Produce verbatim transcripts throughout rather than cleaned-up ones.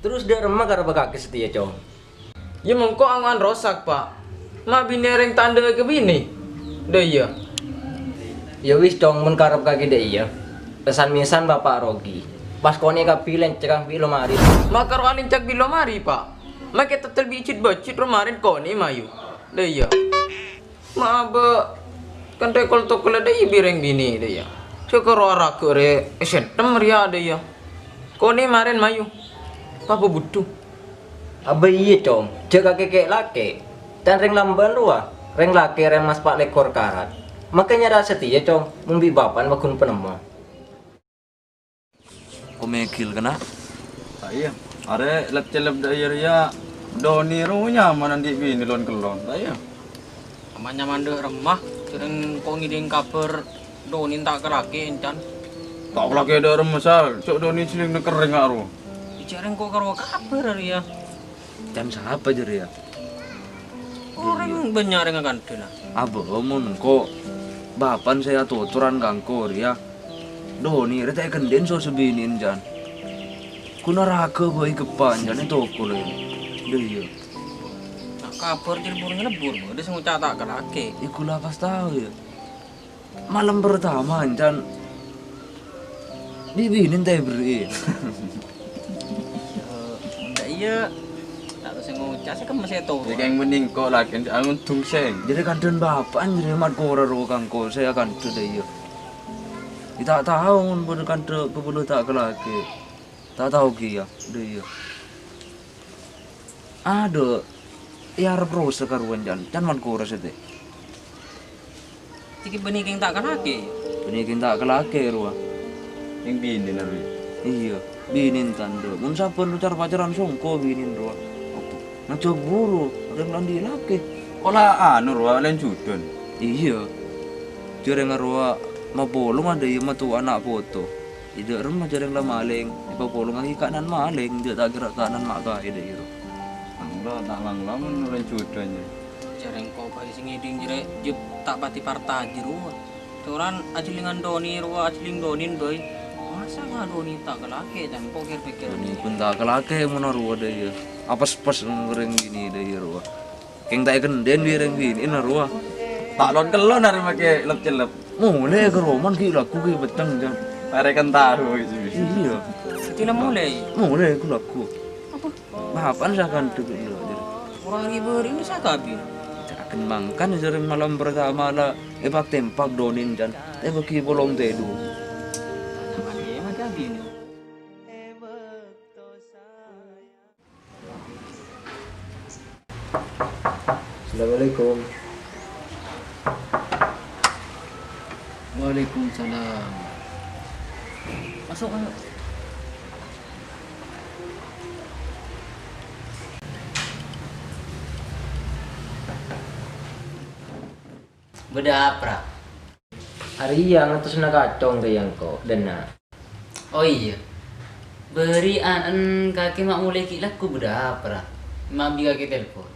Terros dâ' remma karep kakè satèya, Cong? Iyâ, mongko ango'an rosak, Pa'. Ma' binè orèng ta' endâ' kabinè. Dâ' iyâ. Iyâ wis, Cong, mon karep kakè dâ' iyâ. San-mèsan Bapa' rogi. Pas konè' kabbhi lèncèk bi' lomari. Ma' karo alèncèk bi' lomari, Pa'. Makè tetel bi' jit-bâjit lomari konè' mayu. Dâ' iyâ. Ma' abâ' kan rèkol-tokol dâ' iyâ bi' rèng binè dâ' iyâ. Jhâ' karo araghâ rè èsèntem rèya dâ' iyâ. Konè' marèn mayu. Pabudhu. Abâ' iyâ, Cong. Jhâ' kakè kè'-lakè'. Can rèng lambâ'ân rowa. Rèng lakè' rèng emmas pa' lèkor karat. Makè nyara satèya, Cong. Mon bi' bapa'na paggun panemmo. Ko' mèghil, kèna? Ta' iyâ. Arè lep-cellep dâ' iyâ rèya, dhunnya rowa nyaman andi' binè lon-kellon. Ta' iyâ. Aman-nyaman dâ' remma, jhâ' rèng ko' ngèdhing kabhâr dhunnya ta' kalakè', èncan. Ta' kalakè' dâ' remma, Sal. Jhâ' dhunnya jhelling nèng kerrèng, aro. Jhâ' rèng ko' karo kabhâr rèya. Can sapa jârèya? Orèng bânnya' rèng akantha, na. Abâ' mon engko' bapa'na sè atotoran ka engko' rèya. Dhunnya rè ta' èkendhin so-, sabinèna, can. Ghun araghâ bhâi ghâpa', can, è toko lè. Dâ' iyâ. Na, kabhâr jârèya buru nyalebbur, bâdâ sè ngoca' ta' kalakè'. È, kaulâ pas tao, yâ. Malem pertama, can. Bi' binèna ta' èberri'i. Yâ, dâ' iyâ. Ta' tao sè ngoca', sè kemma sè tao. Yâ, kèng mending ko' lakèn, angon dungsèng. Jârèya kandhâna bapa'na, jârèya mat kora rowa ka engko', sè akandhâ dâ' iyâ. Yâ, ta' tao, mon bâdâ kandhâ kabâlâ ta' kalakè'. Ta' tao kèya, dâ' iyâ. Adhu, è arep rosak karowa, can, can man kora sètè. Cè' ghi' bânnè kèng ta' kalakè', yâ? Bânnè kèng ta' kalakè' rowa. Kèng binèna rowa? Iyâ, binèna tandhâ. Mon sabbhân lo car-pacaran songko binèna rowa. Apa? Ngajhâk buru, rèng la andi' lakè. Ko' la anu rowa, lèn judhân. Iyâ. Jârèya rowa mapolong adâ iyâ matowa ana' poto. È dâ' remma jârèya la malèng, èpapolongaghi ka'nan malèng, jâ' ta' kèra ka'nan ma' kaè dâ' iyâ ro. Anglo ta' langlang mon orèng judhâna. Jârèya ko' bhâi sè ngèdhing jârèya jep ta' patè partajâ rowa. Coran ajhellingan dhunnya rowa ajhelling dhunnya bhâi. Masa' ka dhunnya ta' kalakè', can, ko' kèr-pèkkèr. Dhunnya ghun ta' kalakè' mon rowa dâ' iyâ. Apes-pes orèng binè dâ' iyâ rowa. Kèng ta' èkendhin bi' rèng binèna rowa. Ta' lon-kellon arè makè lep-cellep. Molè ka romana ghi' lagghu ghi' petteng, can. Arè kan tahu, isi. Iyâ. Sè la molè. Molè ghi' lagghu. Apa? Bapa'na sè akandhâ ghi' lo, jârèya. Orèng ribâ rèya sè kabin. Ca'na mangkana jârèya malem pertama la èpak-tempak dhunnya, can. Èbâghi polong tèdung. Tanya mati, ya, mati abin. Assalamualaikum. Waalaikumsalam. Masuk, masuk. Bâdâ apa, Ra? Arèya ngantosana kacong rèya engko', dâ' enna'. Oh iyâ. Bâri' ana'na kakè ma' molè ghi' lagghu bâdâ apa, Ra? Ma' bi' kakè telpon?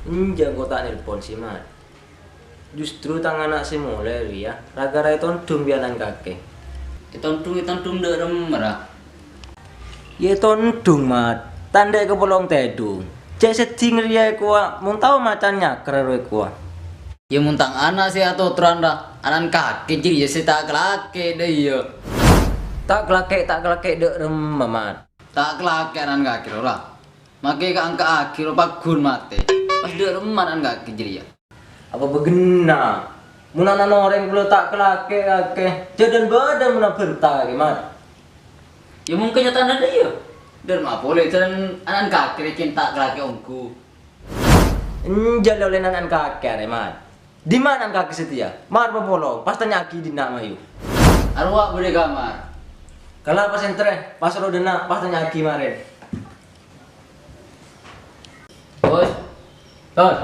Enjâ', engko' ta' nelpon sè, Mat. Justru tang ana' sè molè rèya, ra-kèra ètondhung bi' ana'na kakè. Ètondhung, ètondhung dâ' remma, Ra? Yâ, ètondhung, Mat. Tandhâ èkapolong tèdung. Cè' seddhing rèya èkowa, mon tao macan nyakra ro èkowa. Yâ, mon tang ana' sè atotoran, Ra, ana'na kakè jârèya sè ta' kalakè, dâ' iyâ. Ta' kalakè, ta' kalakè dâ' remma, Mat. Ta' kalakè ana'na kakè, ro, Ra. Makè ka-angka'aghi, ro, paggun matè. Pas dâ' remma ana'na kakè jârèya. Apa bâghenna'? Mon ana' orèng kaulâ ta' kalakè, kakè. Jhâ' dhân-bâdhân mon abhânta, kakè, Mat. Yâ, mon kanyataanna dâ' iyâ. Dâ' remma polè jhân ana'na kakè rèya kèng ta' kalakè ongghu. Enjâ' la ollè ana'na kakè arè, Mat. Dimma ana'na kakè satèya? Mar papolong, pas tanya'aghi dhinna' mayu. Arowa bâdâ è kamar. Kala pas èntarè, pas ro dâ' enna', pas tanya'aghi marèn. Bos. Bos.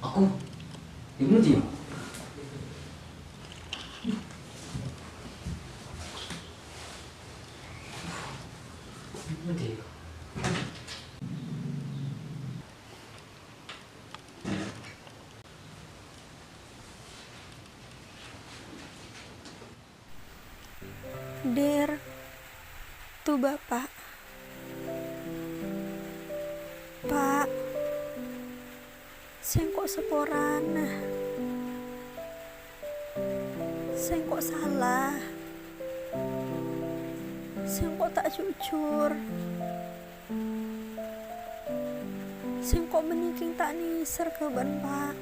Aku. Ini dia. Ini dia. Dear to Bapa'. Pa', sèngko' saporana. Sèngko' sala. Sèngko' ta' jujur. Sèngko' bânnè kèng ta' nèser ka bâ'na, Pa'.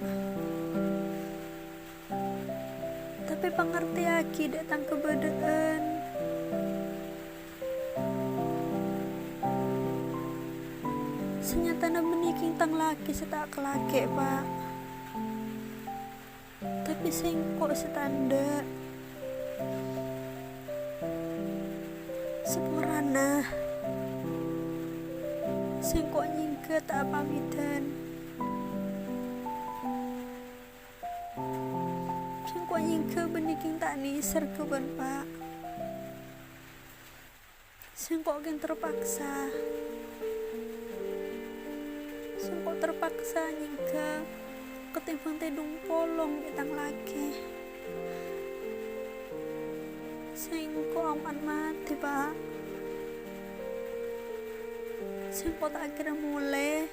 Tapè pangartèyaghi dâ' tang kabâdâ'ân. Sanyatana bânnè kèng tang lakè sè ta' akalakè, Pa'. Tapè sèngko' sè ta' endâ'. Saporana, sèngko' nyèngghâ ta' apamèdhân. Sèngko' nyèngghâ bânnè kèng ta' nèser ka bâ'na, Pa'. Sèngko' kèng terpaksa. Sèngko' terpaksa nyèngghâ katèmbhâng tèdung polong bi' tang lakè. Sèngko' ampon matè, Pa'. Sèngko' ta' kèra molè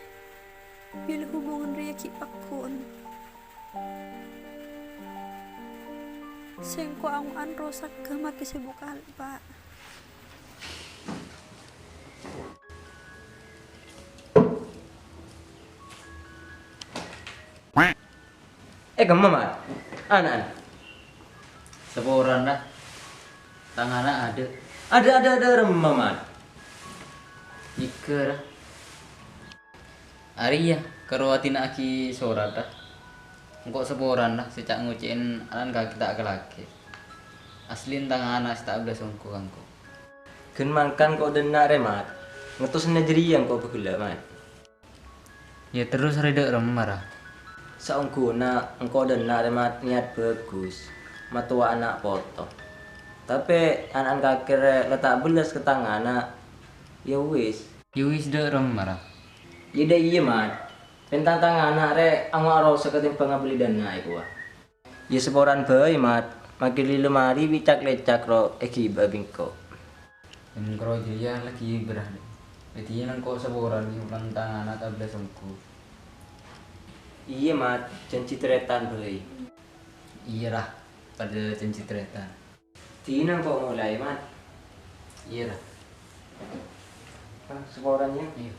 bilâ hubungan rèya ghi' paggun. Sèngko' ampon rosak makè sè bukal, Pa'. Eh, kemma, Mat? Ana'na. Saporana, ra. Tang ana' adâ'. Adâ', adâ', adâ', remma, Mat. Nyèngghâ, ra. Arèya, karo adina'aghi sorat, ra. Engko' saporana, ra, sè ca'-ngocè'è ana'na kakè ta' akalakè. Asli tang ana' sè ta' bellâs ongghu ka engko'. Ghân mangkana engko' dâ' enna' rè, Mat. Ngètos na jârèya engko' bâghellâ', Mat. Yâ, terros rè dâ' remma, ra? Saongghuna engko' dâ' enna' rè, Mat, niyat bhâghus, mattowa ana' poto. Tapè ana'na kakè rè la ta' bellâs ka tang ana'. Yâ wis. Yâ wis, dâ' remma, ra? Yâ, dâ' iyâ, Mat. Pènta tang ana' rè angowa' rosak katèmbhâng abâli dâ' enna' è kowa. Yâ, saporana bhâi, Mat. Makè lè-lemari bi' cak-lècak ro èghibâ bi' engko'. Èngkoro jârèya laghi bherrâ. Dâddhi engko' saporana bi' tang ana' ta' bellâs ongghu. Iyâ, Mat. Jhânjhi tarètan bhâi. Iyâ, ra. Padâ jhânjhi tarètan. Dina engko' molaè, Mat. Iyâ, ra. Ah, saporana, yâ. Iyâ.